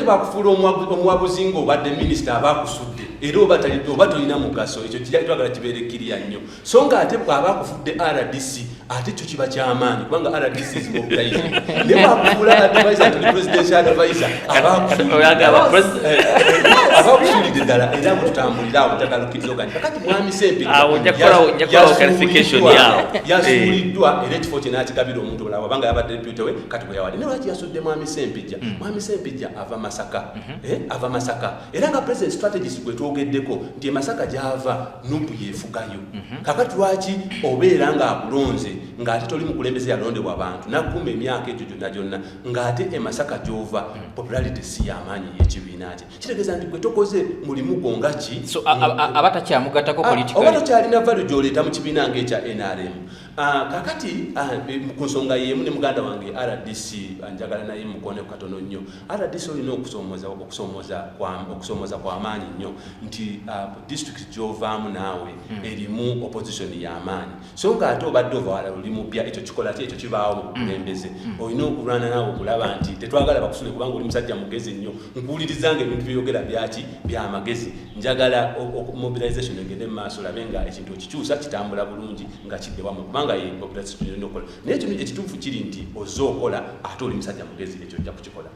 Bakufuula omuwabuzi ng'obadde minisita, aba akusudde era oba tolina mugaso. Ekyo twagala kibeere clear nnyo. So nga ate bw'aba akufudde RDC, ate kyo kiba kyamaanyi, kubanga RDC is mobilizing. Naye bwakufuula advisor to the presidential advisor, aba akusuulidde ddala. Era bwe tutambulira awo, njagala okkiriza ogandi kakati mwami Sempijja yasuuliddwa era ekifo kye n'akigabira omuntu omulala, wabanga yabadde deputy we, kati bwe yawadde. Naye lwaki yasudde mwami Sempijja? Mwami Sempijja ava Masaka, ava Masaka, era nga president strategist gwe twogeddeko nti e Masaka gyava NUP yeefugayo. Kakati lwaki obeera ng'akulonze ng'ate toli mukulembeze yalondebwa abantu nakuma emyaka egyo gyonna gyonna, ng'ate e Masaka gy'ova popularity si y'amaanyi y'ekibiina kye? Kitegeeza nti gwe tokoze mulimu gwo nga ki. So aba takyamugattako Oba politically. tokyalina value gy'oleeta mu kibiina ng'ekya NRM. Kakati ku nsonga y'emu ne muganda wange RDC, njagala naye mukone katono nnyo. RDC, olina okusoomoza kw'amaanyi nnyo nti district gy'ovaamu naawe erimu opposition y'amaanyi, so nga ate obadde ova wala, oli mupya. Ekyo kikola ki? Ekyo kibaawo mu bukulembeze. Olina okulwana naawe okulaba nti tetwagala bakusule, kubanga oli musajja mugezi nnyo. Nkuwuliriza nga ebintu byeyogera byaki? Byamagezi. Njagala mobilization egende mu maaso, olabe nga ekintu okikyusa, kitambula bulungi nga kidde wamu, kubanga ye mobilization erina okukola. Naye ekituufu kiri nti ozze okola, ate oli musajja mugezi, ekyo ojja kukikola.